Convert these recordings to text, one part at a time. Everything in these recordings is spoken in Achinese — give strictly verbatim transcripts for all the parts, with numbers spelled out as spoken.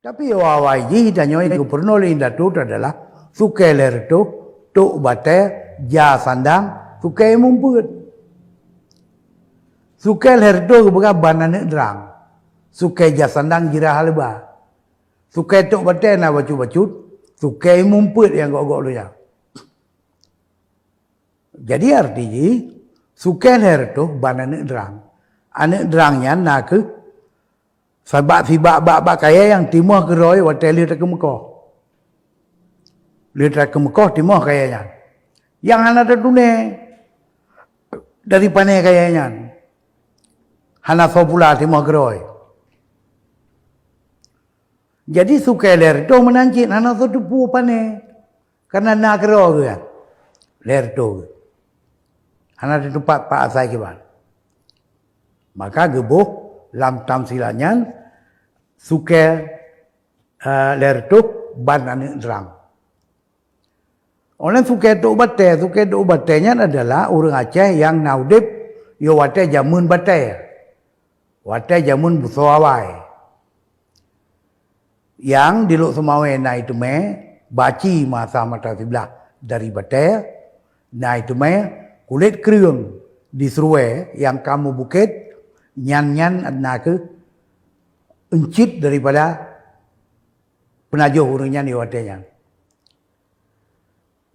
Tapi awai-awai jih tanyoe nyang geupeurunoe lé indatu adalah Sukée Lhée Reutôh, Tok Batée, Ja Sandang, Sukée Imum Peuet. Sukée Lhée Reutôh geupeugah ban aneuëk drang. Sukée Ja Sandang Jirah Haleuba. Sukée Tok Batée na bacut-bacut, Sukée Imum Peuet nyang gok-gok donya. Jadi arti jih, Sukée Lhée Reutôh ban aneuëk drang. Aneuëk drang nyan na kheueh sabab sibak bak-bak kayée nyang timoh keudroe watée lheueh takeumeukoh. Lheueh takeumeukoh timoh kayée nyan. Nyang hana tatuné dari pané kayée nyan. Hana soe pula timoh keudroe. Jadi Sukée Lhée Reutôh meunan cit hana soe teupeu pané. Karena na keudroe geuh kan. Lhée Reutôh geuh. Hana teutupat pat asai kiban. Maka geuboh lam tamsilah nyan Sukée, eh, Lhée Reutôh ban aneuëk drang. Oleh Sukée Tok Batée, Sukée Tok Batée nyan adalah ureuëng Aceh nyang na udeb yoh watée jameun batée. Watée jameun beusoe awai. Nyang di Lhokseumawe na iteumé baci masa mata siblah dari batée, na iteumé kulét kreueng di Seruwe nyang ka meubukét, nyan-nyan na kheueh euncit daripada peunajoh ureuëng nyan di watée nyan.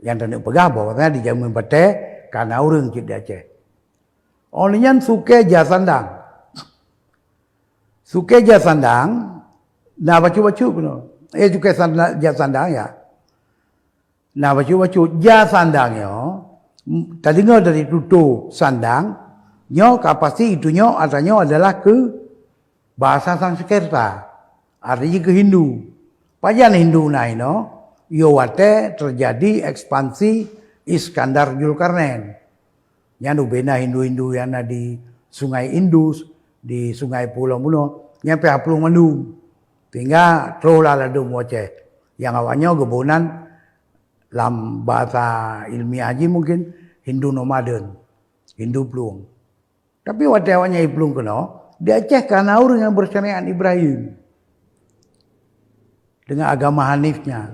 Nyang taneuk peugah bahwa di jameun batée ka na ureuëng cit di Aceh. Óh lheueh nyan Sukée Ja Sandang. Sukée Ja Sandang na bacut-bacut keunoe. Eh, Sukée Sanda-, Ja Sandang ya. Na bacut-bacut Ja Sandang nyoe, m-, tadeungoe dari tutoe Sandang, nyoe ka pasti itunyok ata nyoe adalah keu bahasa Sanskerta, arti jih keu Hindu. Pajan Hindu na inoe, yoh watée teujadi ekspansi Iskandar Zulkarnain. Nyan ubena Hindu-Hindu nyang na di Sungai Indus, di Sungai Pulo bunoe, nyan pih plueng mandum. Sehingga troh lah ladôm u Aceh. Nyang awaknyoe geuboh nan lam bahasa ilmiah jih mungkin Hindu nomaden, Hindu plueng. Tapi watée awaknyan iplueng keunoe, di Aceh ka na ureuëng nyang bersyariat Ibrahim dengan agama Hanif nyan.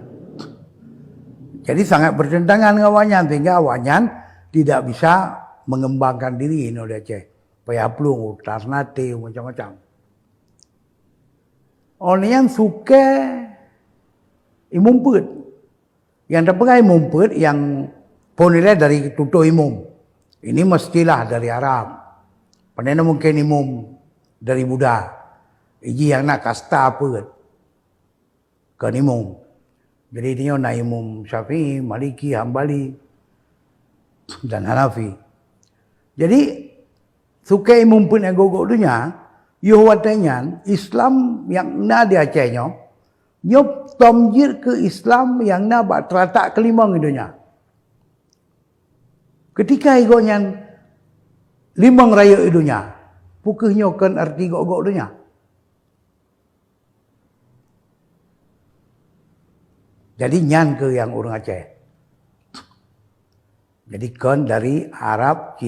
Jadi sangat bertentangan dengan awaknyan, sehingga awaknyan tidak bisa mengembangkan diri inoe di Aceh. Payah plueng u Ternate macam-macam. Óh lheueh nyan Sukée Imum Peuet. Nyang tapeugah Imum Peuet nyang phon ilée dari tutoe imum. Ini mestilah dari Arab. Pane na mungken imum dari Buddha. Iji nyang na kasta peuet kon imum. Jadi, di nyoe na Imum Syafi'i, Maliki, Hambali, dan Hanafi. Jadi, Sukée Imum Peuet nyang gok-gok donya, yoh watée nyan Islam nyang na di Aceh nyoe, nyoe tom jeuet keu Islam nyang na bak teuratak keulimong donya. Keutika gobnyan limong rayeuk donya, peu kheueh nyoe kon arti gok-gok donya? Jadi nyan keuh nyang ureuëng Aceh. Jadi kon dari Arab,